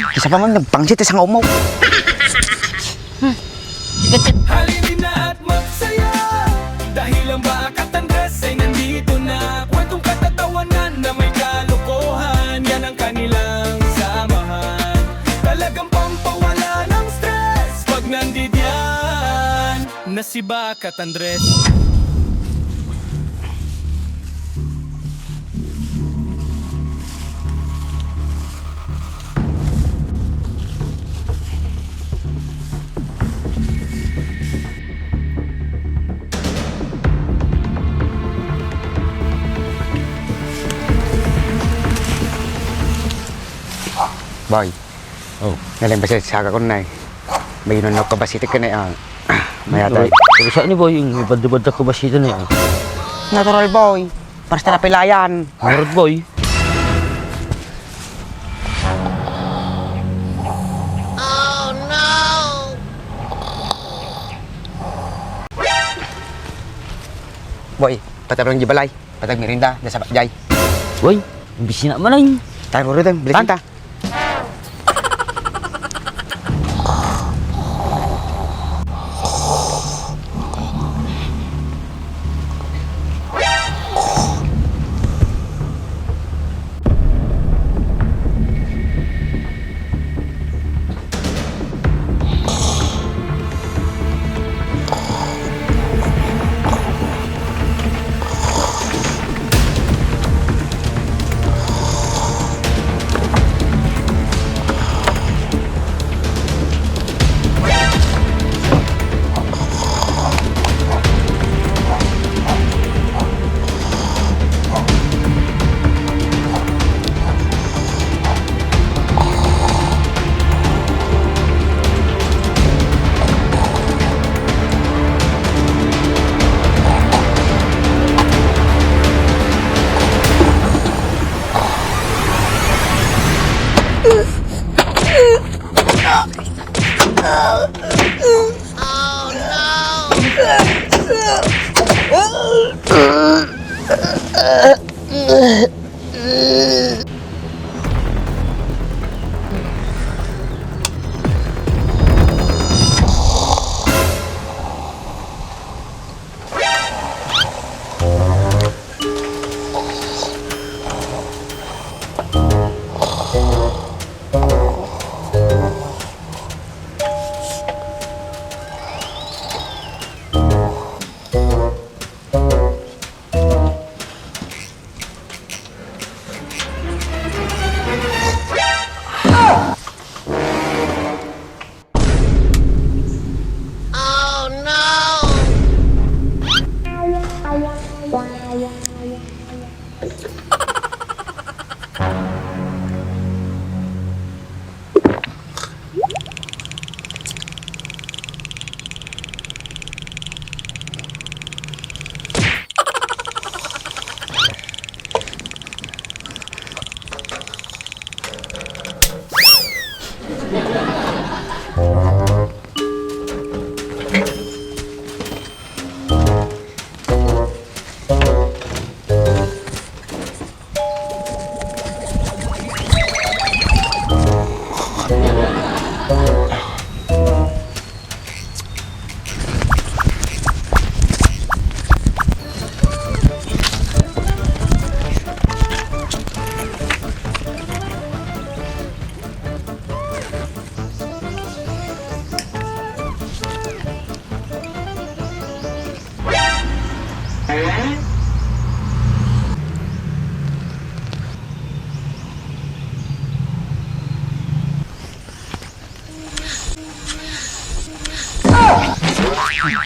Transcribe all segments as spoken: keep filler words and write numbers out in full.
Kisa pa man, nagpangsit ti sangaw mo. Halina at magsaya, dahil ang Bakat Andres ay nandito na. Kwentong katatawanan na may kalokohan, yan ang kanilang samahan. Talagang pampawala ng stress pag nandidiyan na si Bakat Andres. Boy. Oh. Naleng basi ti sagakon, nay. Mayunan ako kabasitek ken, ah, mayatay. Pero saan ni Boy, yung ibad-ibad ako kabasitek na yan? Natural, Boy. Para sa tarapilayan. Ngarud, Boy. Boy, patabang di balay. Patag merienda, da sa bakjay. Boy, imbis na manay. Tayo, Rudeng, bilisan ta.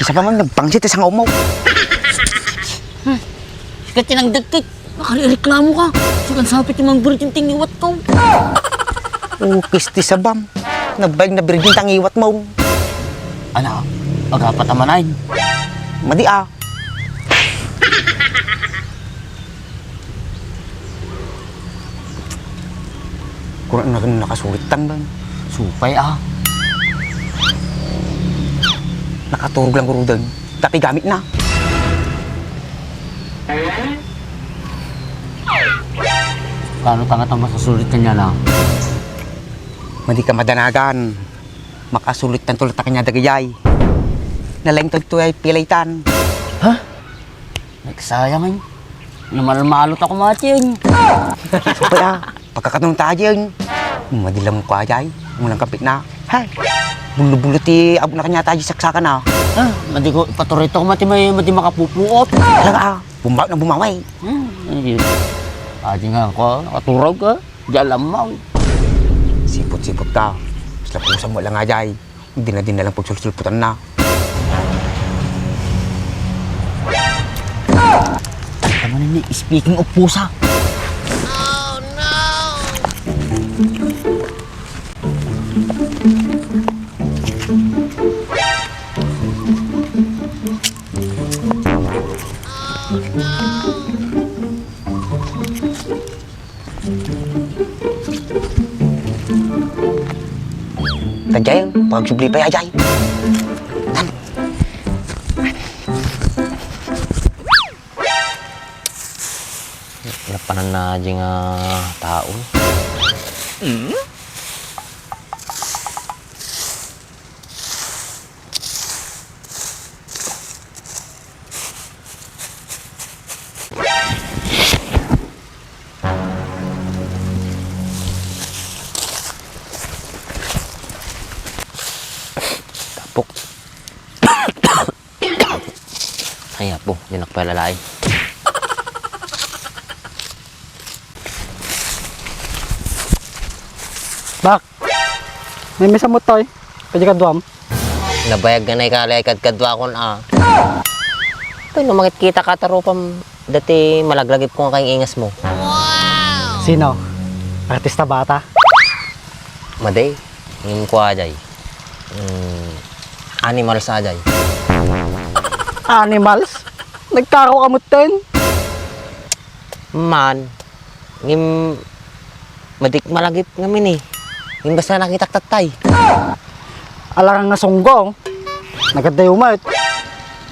Kisa pa man, nagpangsit ti sangaw mo. Hmm. Sikat yan ang dagkit. Nakalireklamo ka. Sikat sapit yung mga virgin tingiwat ko. Ukis ti sabam. Nagbayag na virgin tangiwat mo. Ana, agapat a manay. Madi a. Kuna na nakasulitan ba? Supay, ah. Nakaturog lang, Rudeng. Tapi gamit na. Paano ta nga ta masasulitan yan, ah? Madi ka madanagan. Makasulittanto latta kaniada dagijay. Nalaingtadto ay pilaytan. Ha? Nagsayang, eh. Namalmalot ako, Matching. Supaya, pagkakadong tayo, eh. Madi lang ko ajay. Unang kapit na. Hay. Bulo-bulo ti abot na kaniata ajay saksakana. Ha? Madi ko, paturito ko, mati may, madi makapupuot. Talaga, ah. Bumbaw na bumaway. Hmm, ayun. Adi nga ako, nakaturog ka. Di alam mo. Sipot-sipot ka. Basta pusam mo lang ajay. Hindi na din na lang pagsulsulputan na. Tama na ni, speaking of pusa. Kadiay, pagsubli pa ajay. Napanan na di nga tao. Tapok. Ay, apo, di nakapalalain. Bak, may misa mo toy. Kadi kaduam. Nabayag nga na ikali ay kadkaduakon, a. Pay no, makitkitak ka tarupam dati malaglagip ko nga kaingas mo. Sino? Artista bata? Madi, ngem kua ajay. Mm, animals ajay. Animals? Nagkaro ka mutten? Man, ngem madik malagip ngamin, eh. Ngem basta nakitak tattay. Alarang nga sunggo. Nagaddayo met.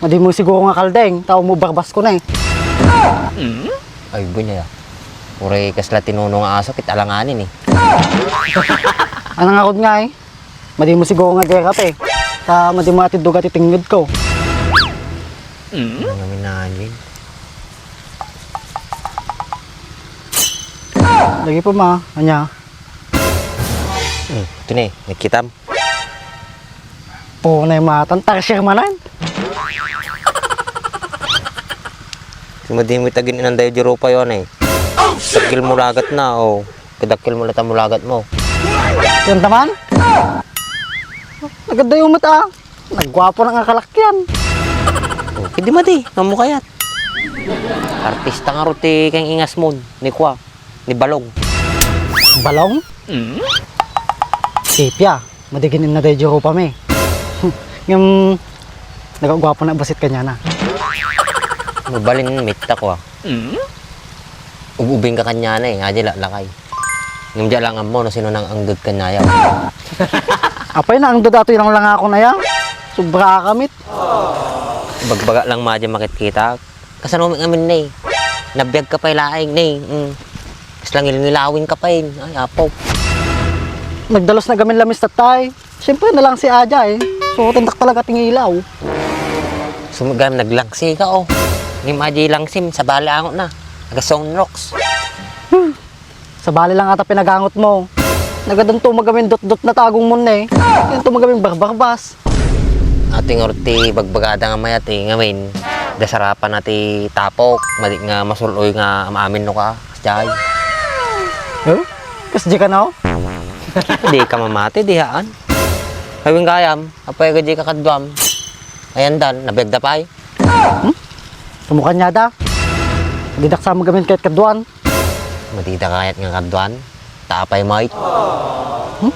Madi mo siguro nga kaldeng, tao mo barbas ko na, eh. Ay, bunya ya. Uray kasla tinuno nga aso, ket alanganin, eh. Anang arod nga, eh. Madi mo siguro nga gerap, eh. Ta madi mo atidduga ti tingnged ko. Ano nga minagin? Lagi po, ma. Anya? Hmm, ito na eh. Nagkitam. Punay matan, tarsier manan. Di mo, di mo itagin inandayo di rupa yon eh. Dakkel mo lagat na, oh. Kadakkel mo latta mo lagat mo. Yan taman? Nagadayo mo ta. Nagwapo na nga kalakyan. Oh, pwede mati. Amo kayat. Artista nga ruti kayong ingas mo. Ni kwa. Ni Balong. Balong? Mm? Sipya. Madigin na tayo di rupa mi. Ngem, nagagwapo na basit kanya na. Mabalin mitta ko, ah. Mm? Ub-ubing ka kanya na eh, nga di laklakay. Ngem di lang ammo no sino nang angdod kanya ya. Apay na angdod ato ilang lang ako na ya. Sobra ka mit. Bagbaga lang madya makit kita. Kasano mi ngamin, ne? Nabiag ka pay laeng, ne? Mm. Kasla ngilngilawin ka pay. Ay, apo. Nagdalos na gamin lamis tatay. Siyempre, nalangsi adya, eh. So, tindak talaga tingilaw. Sumagam, naglangsi ka, oh. Ni Maji langsim, sa bali angot na. Naga Sonrox. Sabali lang ata pinagangot mo. Nagadanto magamin dotdot na tagong mo ne. Yan to magamin barbarbas. Ating orti bagbagada nga mayat eh, ngamin. Dasarapan na ti tapok, madi nga masul-oy nga maamin no ka, kasjay. Huh? Kasjay ka no? Di ka mamati, di haan. Kawing kayam, apay ka di kakaduam. Ayan dan, nabiag da pay. Hmm? Kamu kanyada? Didak sa magamin kahit kaduan. Madida kayat nga kaduan? Tapay, Mike. Hmm?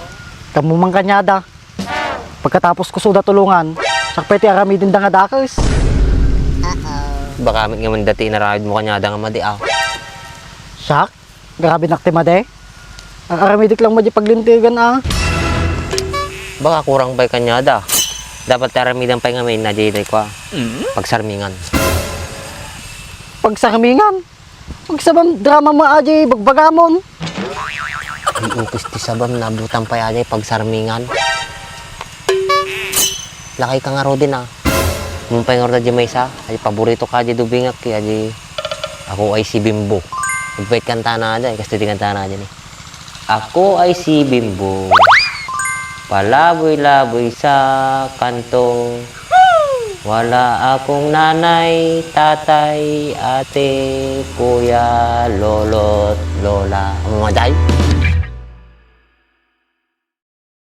Kamu man kanyada. Pagkatapos ko suda tulungan, sakpay ti aramidin da nga dakes. Baka mit nga man dati inaramid mo kanyada nga madi, ah. Sak? Grabe nak ti madi. Ang aramidik lang madi paglintigan, ah. Baka kurang pay kanyada. Dapat ti aramidan pay nga may nadi, day ko, ah. Pagsarmingan. Pagsarmingan? Pagsaban drama mo, Aji, bagbagamon. Di upis ti sabam, nabutan pay ajay pagsarmingan. Lakay ka nga rodi na. Mumpay nga rodi di maysa, adi paborito ka di dubingak, adi ako ay si Bimbo. Igbait kantana ajay, kastoy ti kantana ajay ni. Ako ay si Bimbo. Palaboy-laboy sa kanto. Wala akong nanay, tatay, ate, kuya, lolo't lola. Ang mga day.